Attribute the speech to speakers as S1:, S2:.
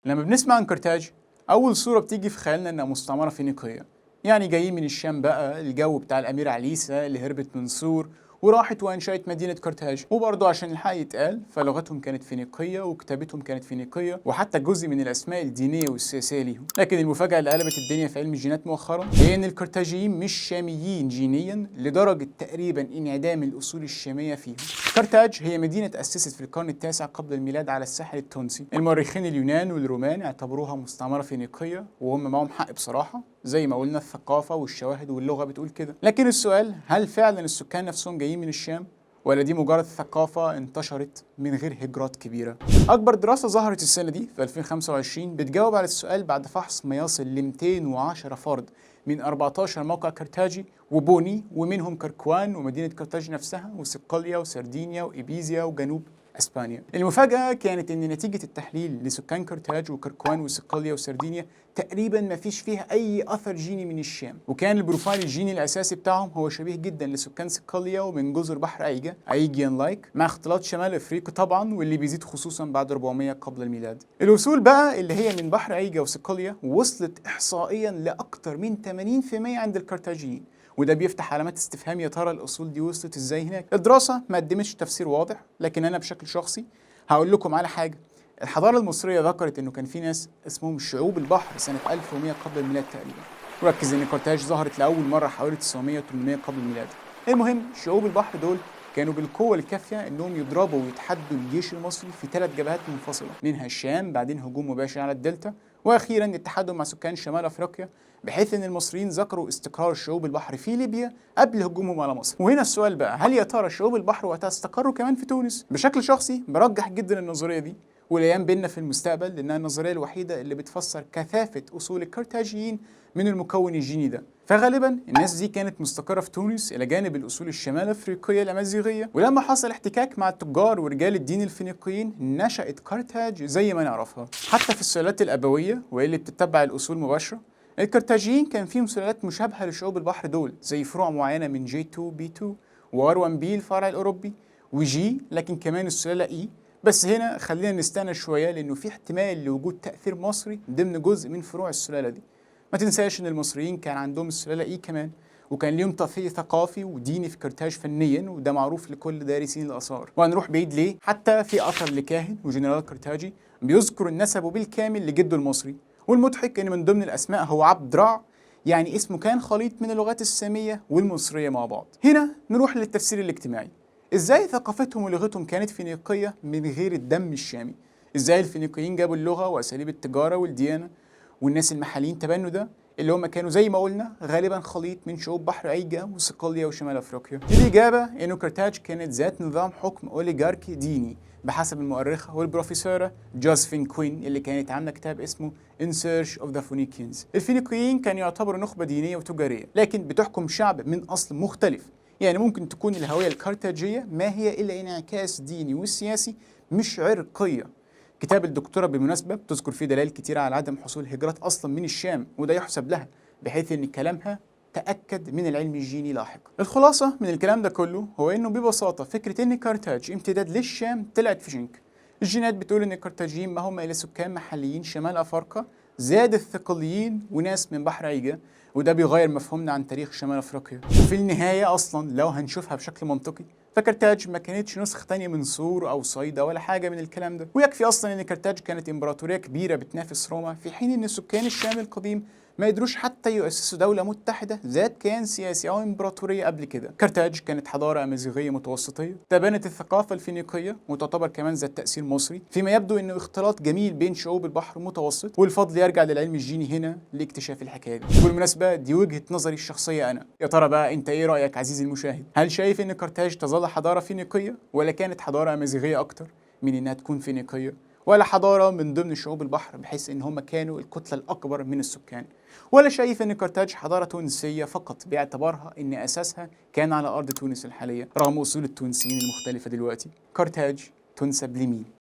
S1: لما بنسمع عن كارتاج أول صورة بتيجي في خيالنا إنها مستعمرة فينيقية، يعني جايين من الشام بقى، الجو بتاع الأميرة عليسة اللي هربت من سور وراحت وأنشأت مدينة كارتاج. وبرضه عشان الحق يتقال فلغتهم كانت فينيقية وكتابتهم كانت فينيقية، وحتى جزء من الأسماء الدينية والسياسية ليهم. لكن المفاجأة اللي قلبت الدنيا في علم الجينات مؤخرا هي إن الكارتاجيين مش شاميين جينيا لدرجة تقريبا انعدام الأصول الشامية فيهم. كارتاج هي مدينة تأسست في القرن التاسع قبل الميلاد على الساحل التونسي. المؤرخين اليونان والرومان اعتبروها مستعمرة فينيقية، وهم معهم حق بصراحة، زي ما قلنا الثقافة والشواهد واللغة بتقول كده. لكن السؤال، هل فعلا السكان نفسهم جايين من الشام، ولا دي مجرد ثقافة انتشرت من غير هجرات كبيرة؟ أكبر دراسة ظهرت السنة دي في 2025 بتجاوب على السؤال بعد فحص ما يصل ل 210 فرد من 14 موقع كرتاجي وبوني، ومنهم كركوان ومدينة كرتاج نفسها وصقلية وسردينيا وإيبيزيا وجنوب اسبانيا. المفاجأة كانت ان نتيجة التحليل لسكان كرتاج وكركوان وصقلية وسردينيا تقريبا ما فيش فيها اي اثر جيني من الشام، وكان ال profile الجيني الاساسي بتاعهم هو شبيه جدا لسكان صقلية ومن جزر بحر ايجا، Aegean like، مع اختلاط شمال افريقيا طبعا، واللي بيزيد خصوصا بعد 400 قبل الميلاد. الاصول بقى اللي هي من بحر ايجا وصقلية وصلت احصائيا لاكثر من 80% عند الكرتاجيين، وده بيفتح علامات استفهام، يا ترى الاصول دي وصلت ازاي هناك؟ الدراسة ما قدمتش تفسير واضح، لكن انا بشكل شخصي هقول لكم على حاجة. الحضارة المصرية ذكرت انه كان في ناس اسمهم شعوب البحر سنة 1100 قبل الميلاد تقريبا. وركز ان كارتاج ظهرت لاول مرة حوالي 900 800 قبل الميلاد. المهم شعوب البحر دول كانوا بالقوة الكافية انهم يضربوا ويتحدوا الجيش المصري في 3 جبهات منفصلة، منها الشام، بعدين هجوم مباشر على الدلتا، واخيرا اتحادوا مع سكان شمال افريقيا، بحيث ان المصريين ذكروا استقرار شعوب البحر في ليبيا قبل هجومهم على مصر. وهنا السؤال بقى، هل يا ترى شعوب البحر وقتها استقروا كمان في تونس؟ بشكل شخصي برجح جدا النظرية دي، والايام بينا في المستقبل، لانها النظرية الوحيدة اللي بتفسر كثافة اصول الكرتاجيين من المكون الجيني ده. فغالبا الناس دي كانت مستقره في تونس الى جانب الاصول الشمال افريقية الامازيغية، ولما حصل احتكاك مع التجار ورجال الدين الفينيقيين نشأت كارتاج زي ما نعرفها. حتى في السلالات الابوية واللي بتتبع الاصول مباشرة، الكرتاجيين كان فيهم سلالات مشابهة لشعوب البحر دول، زي فروع معينة من J 2 B 2 و R 1 B الفرع الاوروبي و G، لكن كمان السلالة E. بس هنا خلينا نستنى شوية، لانه في احتمال لوجود تاثير مصري ضمن جزء من فروع السلالة دي. ما تنساش ان المصريين كان عندهم السلالة E كمان، وكان ليهم تاثير ثقافي وديني في كرتاج فنيا، وده معروف لكل دارسين الاثار. وهنروح بعيد ليه؟ حتى في اثر لكاهن وجنرال كرتاجي بيذكر النسب بالكامل لجده المصري. والمضحك ان من ضمن الاسماء هو عبد رع، يعني اسمه كان خليط من اللغات السامية والمصريه مع بعض. هنا نروح للتفسير الاجتماعي، ازاي ثقافتهم ولغتهم كانت فينيقيه من غير الدم الشامي؟ ازاي الفينيقيين جابوا اللغة واساليب التجارة والديانة، والناس المحليين تبنوا ده، اللي هم كانوا زي ما قلنا غالبا خليط من شعوب بحر ايجا وصقلية وشمال افريقيا؟ الاجابة انه كرتاج كانت ذات نظام حكم اوليغاركي ديني بحسب المؤرخه والبروفيسوره جوزفين كوين، اللي كانت عامله كتاب اسمه In Search of the Phoenicians. الفينيقيين كانوا يعتبروا نخبة دينية وتجاريه، لكن بتحكم شعب من اصل مختلف. يعني ممكن تكون الهوية الكارتاجيه ما هي الا انعكاس ديني وسياسي مش عرقيه. كتاب الدكتورة بالمناسبة بتذكر فيه دلائل كتيرة على عدم حصول هجرات أصلا من الشام، وده يحسب لها، بحيث إن كلامها تأكد من العلم الجيني لاحقا. الخلاصة من الكلام ده كله هو إنه ببساطة فكرة إن كارتاج امتداد للشام طلعت في شنك. الجينات بتقول إن الكارتاجيين ما هم إلا سكان محليين شمال أفارقة زاد الثقليين وناس من بحر عيجة، وده بيغير مفهومنا عن تاريخ شمال أفريقيا. وفي النهاية أصلا لو هنشوفها بشكل منطقي، فكرتاج ما كانتش نسخة تانية من سور أو صيدا ولا حاجة من الكلام ده. ويكفي أصلا إن كرتاج كانت إمبراطورية كبيرة بتنافس روما، في حين إن سكان الشام القديم ما قدروش حتى يؤسسوا دولة متحدة ذات كيان سياسي أو إمبراطورية قبل كده. كرتاج كانت حضارة أمازيغية متوسطية تبنت الثقافة الفينيقية، وتعتبر كمان ذات تأثير مصري، فيما يبدو إنه اختلاط جميل بين شعوب البحر المتوسط، والفضل يرجع للعلم الجيني هنا لاكتشاف الحكاية دي. وبالمناسبة دي وجهة نظري الشخصية أنا. يا ترى بقى أنت إيه رأيك عزيزي المشاهد؟ هل شايف إن كرتاج تظل حضارة فينيقية، ولا كانت حضارة أمازيغية أكتر من إنها تكون فينيقية، ولا حضارة من ضمن شعوب البحر بحيث إن هم كانوا الكتلة الأكبر من السكان، ولا شايف إن كرتاج حضارة تونسية فقط باعتبارها إن أساسها كان على أرض تونس الحالية رغم أصول التونسيين المختلفة دلوقتي؟ كرتاج تنسب لمين؟